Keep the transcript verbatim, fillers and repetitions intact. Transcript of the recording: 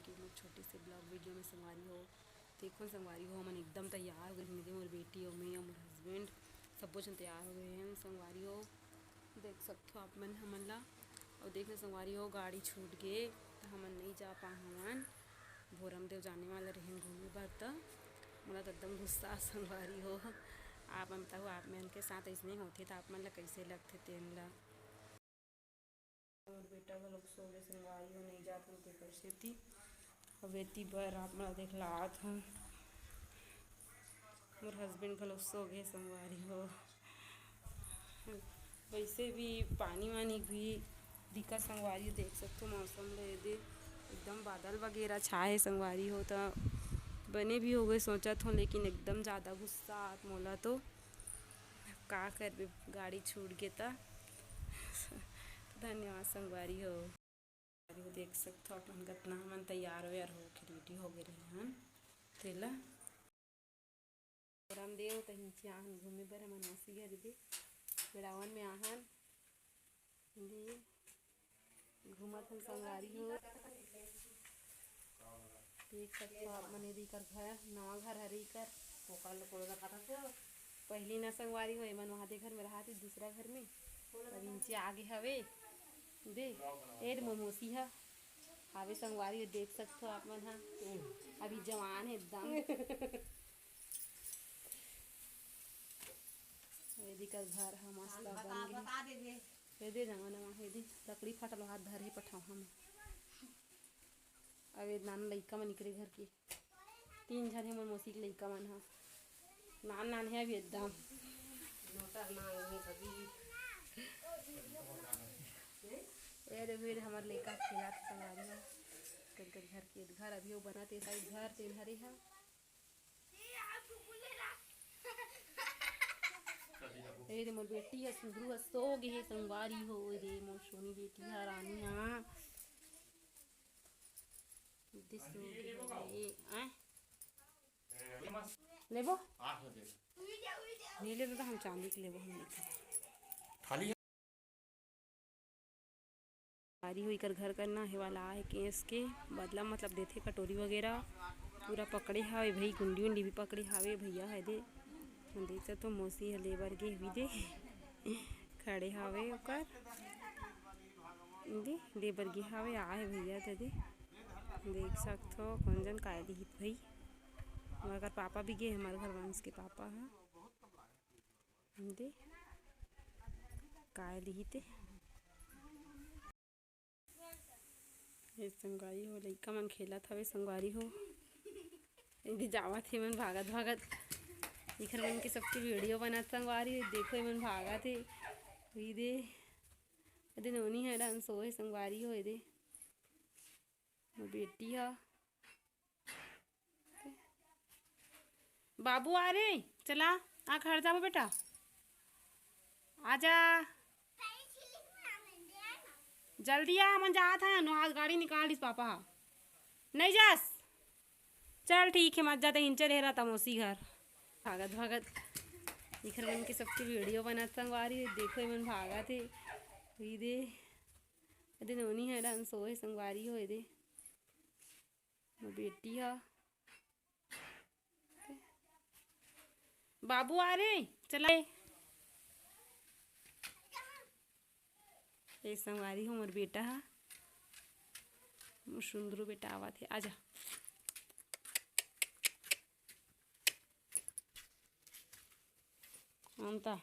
कि मोर छोटे से vlog video में संगवारी हो। देखो संगवारी हो, हमन एकदम तैयार हो गए हन, मोर बेटी अउ मैं अउ मोर husband, सब्बो झन तैयार हो गए हन संगवारी हो। देख सकथो आप मन हमन ला। अउ देख ले संगवारी हो, गाड़ी छूट गे त हमन नइ जा पाए हवन। भोरमदेव जाने वाला रहिन घूमे बर, त मोला त एकदम गुस्सा संगवारी हो। आप मन बताओ, आप मन के साथ अइसने होथे त आप मन ला कइसे लगथे तेन ला। मोर बेटा घलोक सो गे संगवारी हो, नइ जात हन तेकर सेती। अब एती बर आप मन ला देखलात हन। मोर husband घलोक सो गे संगवारी हो। वैसे भी पानी वानी भी दिखा संगवारी हो, देख सकथो मौसम ल एदे एकदम बादल वगैरह छाए हे संगवारी हो, त बने भी हो गए सोचत हो, लेकिन एकदम ज़्यादा गुस्सा आत मोला तो। का करबे, गाड़ी छूट गे त। धन्यवाद संगवारी हो। संगवारी हो, देख सकथो अपन, कतना हमन तैयार वैयार होके ready हो गए रहे हन। तेला रामदेव तहीं चे आहन घूमे बर हमन मौसी घर दे, बेड़ावन में आहन दे। घूमत हन संगवारी हो। देख सकथो आप मन, एदे एकर घर, नवा घर हरे एकर। पहिली न संगवारी हो, एमन वहाँ दे घर में रहत हे, दूसरा घर में। अब इंचे आगे हवे। दे, ए रे मोर मौसी ह। हावे संगवारी हो, देख सकथो आप मन ह। अभी जवान हे एकदम। एदे एकर घर ह मस्त बन गे। एदे नवा नवा हे, एदे लकड़ी फाटल हाथ धरे पठाव हम। अब ए नान लइका मन इकरे घर के तीन झन हे मोर मौसी के लइका मन ह। नान नान हे अभी एकदम। ए रे, वीर हमर लइका खेलत हे संगवारी हो। कर कर घर के घर अभी वो बनत हे, साइड घर तेन हरे ह। ए रे मोर बेटी ह, सुंदरू ह, सो गे हे संगवारी हो। ए रे मोर सोनी बेटी ह, रानी ह। एदे सो गे हे। आय? लेबो? ले ले दादा, हम चांदी के लेबो, हम लेके। थाली है। संगवारी हो, एकर घर करना हे वाला आहे केस के बदला, मतलब देथे कटोरी वगैरह पूरा पकड़े हावे भाई, गुंडी उंडी भी पकड़े हावे भैया। हे दे, देख सकथो मौसी ह ले बर गे हवी दे, खड़े हावे ओकर दे, ले बर गे हावे, आहे भैया दे दे। देख सकथो कोन जन काय लिहित भाई, मगर पापा भी गे, हमर घर वंश के पापा ह। दे, काय लिही ते? ए संगवारी हो, लइका मन खेलत हवे संगवारी हो। एदे जावत हे मन भागत भागत। इखर मन के सबके video बनत संगवारी हो। देखो, एमन भागत हे। उई दे। एदे नोनी ह डांस होए संगवारी हो। एदे मोर बेटी ह। बाबू आ रे, चला, आ घर जाबो बेटा, आजा, जल्दी आ, हमन जात हन। वहाँ गाड़ी निकाल दिस पापा ह, नहीं जास? चल ठीक है, मत जाते, इंचे रह रहा तमोसी घर। भागत भागत इखर मन के सबके video बनत संगवारी हो। देखो, एमन भागत हे। हुई दे, एदे नोनी ह डांस होए संगवारी हो। एदे मोर बेटी ह। बाबू आ रे, चला। ए संगवारी हो, मोर बेटा ह, मोर सुंदरू बेटा आवत हे, आजा। अंता